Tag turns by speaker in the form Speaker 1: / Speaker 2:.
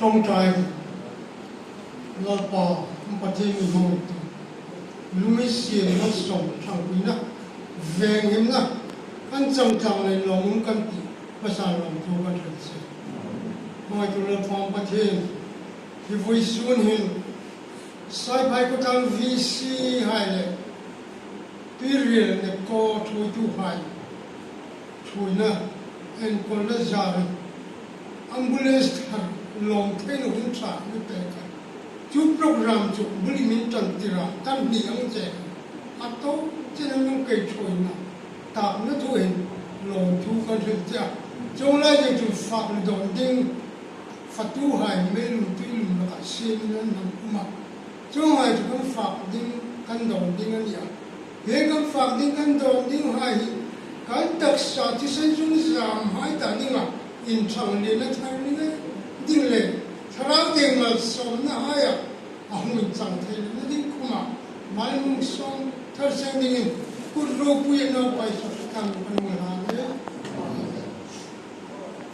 Speaker 1: Tawngtai Lalpa an Pathian mi hmangaihtu lung i siam malsawm thangpuina venghimna kan changtlang leh lawmawm kan tih hmasa lawmthu kan hrilh che. Hmangaihtu Lalpa an Pathian hi vui sun hin Saiphai khawtlang VC hai leh Tuirial Nepco thuitu hai thuina enkawlna zar Ambulance thar lawm theihna hun tha ni pek a, chu program chu bul i min tan tir a, kan hnih ang che kha a to chen ang nung kei thuaina takna thu in lawm thu kan hrilh che a, chung lai ding chu fak ni dawn ding fatu hai meilum tuilum lakah siam in an han um a, chung hai chu kan fak ding kan dawn ding a ni a, he kan fak ding kan dawn ding hai hi kan taksa thisen chung zam hai dah ding a. Inthang lehna thar ni ngei ding leh thlarau deng malsawmna haiah a hmuin chang thei lehna ding khumah Maimung sawm thar seng dingin kut ropui a naupai sak hre tlang kan ngai hlan e.